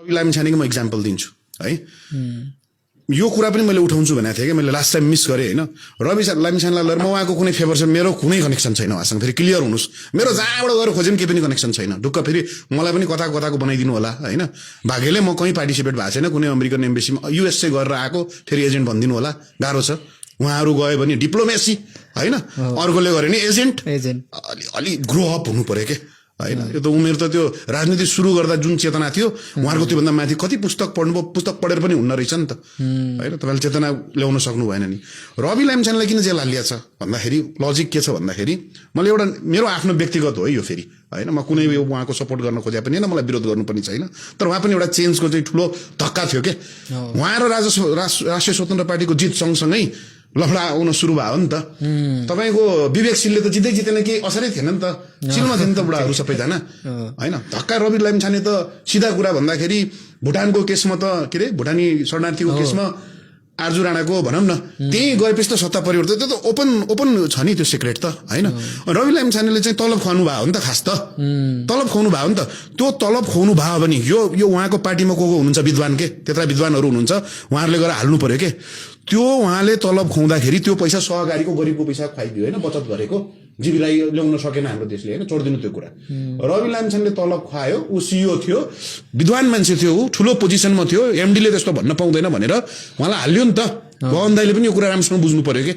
लामिछानेको म इक्जाम्पल दिन्छु है। यो कुरा पनि मैले उठाउँछु भनेको थिएँ कि मैले लास्ट टाइम मिस गरेँ होइन। रवि लामिछानेलाई लगेर म उहाँको कुनै फेभर छ, मेरो कुनै कनेक्सन छैन उहाँसँग। फेरि क्लियर हुनुहोस्, मेरो जहाँबाट गएर खोजे पनि केही पनि कनेक्सन छैन। ढुक्क फेरि मलाई पनि कता कताको बनाइदिनु होला होइन। भाग्यले म कहीँ पार्टिसिपेट भएको छैन, कुनै अमेरिकन एम्बेसीमा युएस चाहिँ गरेर आएको, फेरि एजेन्ट भनिदिनु होला, गाह्रो छ। उहाँहरू गयो भने डिप्लोमेसी होइन, अर्कोले गऱ्यो भने एजेन्ट। अलि ग्रो अप हुनु पर्यो के होइन। यो त उमेर त त्यो राजनीति सुरु गर्दा जुन चेतना थियो उहाँहरूको त्योभन्दा माथि कति पुस्तक पढ्नुभयो, पुस्तक पढेर पनि हुन्न रहेछ नि त होइन। तपाईँले चेतना ल्याउन सक्नु भएन नि। रवि लामिछानेलाई किन जेल हालिएको छ भन्दाखेरि लजिक के छ भन्दाखेरि, मैले एउटा मेरो आफ्नो व्यक्तिगत हो यो फेरि होइन, म कुनै उहाँको सपोर्ट गर्न खोजे पनि होइन, मलाई विरोध गर्नु पनि छैन। तर उहाँ पनि एउटा चेन्जको चाहिँ ठुलो धक्का थियो के। उहाँ र राष्ट्रिय स्वतन्त्र पार्टीको जित सँगसँगै लफडा आउन सुरु भयो नि त। तपाईँको विवेकशीलले त जितेन, केही असरै थिएन नि त, चिलमा थिए नि त बुढाहरू सबैजना होइन। धक्का रवि लामिछाने त सिधा कुरा भन्दाखेरि भुटानको केसमा त के अरे भुटानी शरणार्थीको केसमा आर्जु राणाको भनौँ न, त्यही गएपछि त सत्ता परिवर्तन, त्यो त ओपन छ नि त्यो सिक्रेट त होइन। रवि लामिछानेले चाहिँ तलब खुवाउनु भयो नि त, खास त तलब खुवाउनु भयो नि त। त्यो तलब खुवाउनु भयो भने यो उहाँको पार्टीमा को हुनुहुन्छ विद्वान के, त्यत्रा विद्वानहरू हुनुहुन्छ, उहाँहरूले गएर हाल्नु पर्यो के। त्यो उहाँले तलब खुवाउँदाखेरि त्यो पैसा सहकारीको गरिबको पैसा खुवाइदियो होइन, बचत गरेको, जीविलाई ल्याउन सकेन हाम्रो देशले होइन, छोडिदिनु त्यो कुरा। रवि लामिछानेले तलब खुवायो, ऊ सिइओ थियो, विद्वान मान्छे थियो, ऊ ठुलो पोजिसनमा थियो, एमडीले त्यस्तो भन्न पाउँदैन भनेर उहाँलाई हाल्यो नि त। भवन दाइले पनि यो कुरा राम्रोसँग बुझ्नु पर्यो कि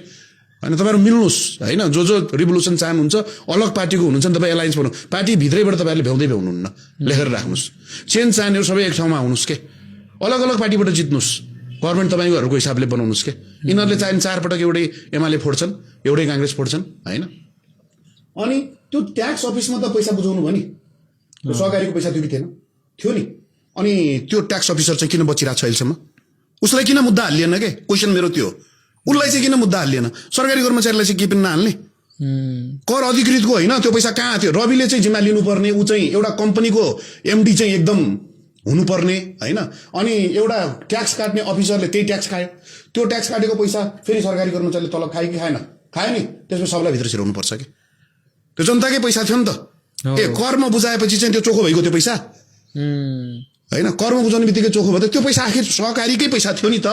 होइन। तपाईँहरू मिल्नुहोस् होइन, जो रिभोल्युसन चाहनुहुन्छ, अलग पार्टीको हुनुहुन्छ नि तपाईँ, एलायन्स भन्नु, पार्टी भित्रैबाट तपाईँहरूले भ्याउँदै भ्याउनुहुन्न, लेखेर राख्नुहोस्। चेन्ज चाहनेहरू सबै एक ठाउँमा आउनुहोस् के, अलग अलग पार्टीबाट जित्नुहोस्, गभर्मेन्ट तपाईँहरूको हिसाबले बनाउनुहोस् के। यिनीहरूले चाहिने 4 पटक एउटै एमाले फोड्छन्, एउटै काङ्ग्रेस फोड्छन् होइन। अनि त्यो ट्याक्स अफिसमा त पैसा बुझाउनु भयो नि, त्यो सहकारीको पैसा थियो कि थिएन, थियो नि। अनि त्यो ट्याक्स अफिसर चाहिँ किन बचिरहेको छ अहिलेसम्म, उसलाई किन मुद्दा हालिएन के, क्वेसन मेरो त्यो। उसलाई चाहिँ किन मुद्दा हालिएन, सरकारी कर्मचारीलाई चाहिँ के पनि नहाल्ने, कर अधिकृतको होइन त्यो पैसा कहाँ थियो। रविले चाहिँ जिम्मा लिनुपर्ने, ऊ चाहिँ एउटा कम्पनीको एमडी चाहिँ एकदम हुनुपर्ने होइन। अनि एउटा ट्याक्स काट्ने अफिसरले त्यही ट्याक्स खायो, त्यो ट्याक्स काटेको पैसा फेरि सरकारी कर्मचारीले तलब खायो कि खाएन, खायो नि, त्यसमा सबलाई भित्र छिराउनु पर्छ कि। त्यो जनताकै पैसा थियो नि त। करमा बुझाएपछि चाहिँ त्यो चोखो भइगयो त्यो पैसा होइन। करमा बुझाउने बित्तिकै चोखो भयो, त्यो पैसा आखिर सहकारीकै पैसा थियो नि त।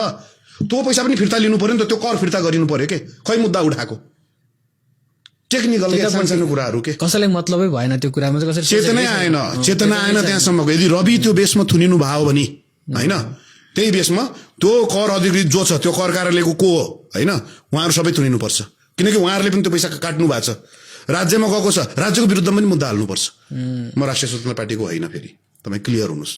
त्यो पैसा पनि फिर्ता लिनु पर्यो नि त, त्यो कर फिर्ता गरिनु पर्यो के। खै मुद्दा उठाएको टेक्निकल सानो कुराहरू के, कसैलाई मतलबै भएन त्यो कुरामा चाहिँ, कसरी चेतना आएन त्यहाँसम्मको। यदि रवि त्यो बेसमा थुनिनु भयो भने होइन, त्यही बेसमा त्यो कर अधिकृत जो छ, त्यो कर कार्यालयको को हो होइन, उहाँहरू सबै थुनिनुपर्छ। किनकि उहाँहरूले पनि त्यो पैसा काट्नु भएको छ, राज्यमा गएको छ, राज्यको विरुद्धमा पनि मुद्दा हाल्नुपर्छ। म राष्ट्रिय स्वतन्त्र पार्टीको होइन, फेरि तपाईँ क्लियर हुनुहोस्।